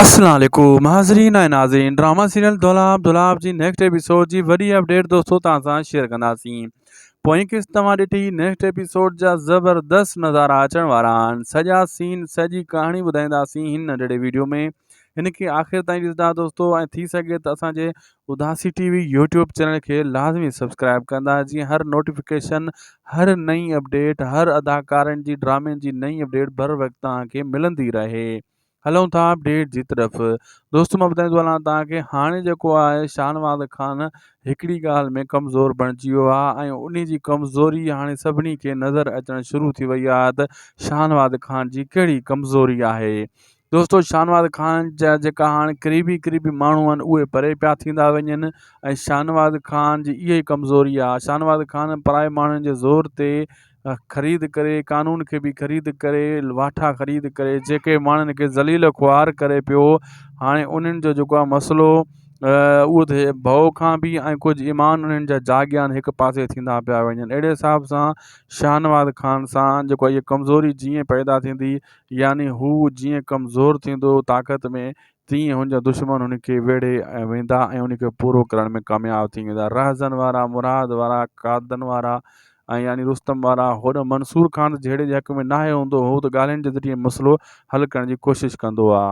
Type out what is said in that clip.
السلام عليڪم حاضرين ۽ ناظرين ڊراما سيريل دولاب دولاب جي نيڪسٽ ايپيسوڊ جي وڏي اپڊيٽ دوستو توهان سان شيئر ڪنداسين پوئين قسط توهان ڏٺي نيڪسٽ ايپيسوڊ جا زبردست نظارا اچڻ وارا آهن سڄا سين سڄي ڪهاڻي ٻڌائينداسين هن ننڍڙي ويڊيو ۾ هن کي آخر تائين ڏسندا دوستو ۽ ٿي سگهي ته اسان جي Udasi T V YouTube channel کي لازمي سبسڪرائب ڪندا جيئن هر نوٽيفڪيشن هر نئين اپڊيٽ هر اداڪارن جي ڊرامن جي نئين اپڊيٽ بر وقت توهان کي ملندي رهي هلون ٿا اپڊيٽ جي طرف دوستو مان ٻڌائيندو هلان توهان کي هاڻي جيڪو آهي شاهنواز خان هڪڙي ڳالهه ۾ ڪمزور بڻجي ويو آهي ۽ انهي جي ڪمزوري هاڻي سڀني کي نظر اچڻ شروع ٿي وئي آهي ته شاهنواز خان جي ڪهڙي ڪمزوري آهي دوستو شاهنواز خان جا جيڪا هاڻ قريبي قريبي ماڻهو آهن اهي پري پيا ٿيندا وڃن ۽ شاهنواز خان جي اها ئي ڪمزوري آهي شاهنواز خان پرائي ماڻهن جي زور تي خريد ڪري قانون کي به خريد ڪري واٺا خريد ڪري جيڪي ماڻهن کي ذليل خوار ڪري پيو هاڻي انهن جو جيڪو آهي مسئلو اهو ته ڀؤ کان به ۽ ڪجهه ايمان انهن جا جاڳيا آهن هڪ پاسي ٿيندا پيا وڃن اهڙي حساب سان شاهنواز خان سان جيڪو آهي ڪمزوري جيئن پيدا ٿيندي يعني هو جيئن ڪمزور ٿيندو طاقت ۾ تيئن هن جا دشمن هن کي ويڙهي ويندا ۽ ان کي پورو ڪرڻ ۾ ڪامياب ٿي ويندا. رهزن وارا، مراد وارا، قادن وارا ۽ يعني رستم وارا هوڏانهن منصور خان ته جهيڙي جي حق ۾ ناهي هوندو، هو ته ڳالهين جي ذريعي مسئلو حل ڪرڻ جي ڪوشش ڪندو آ.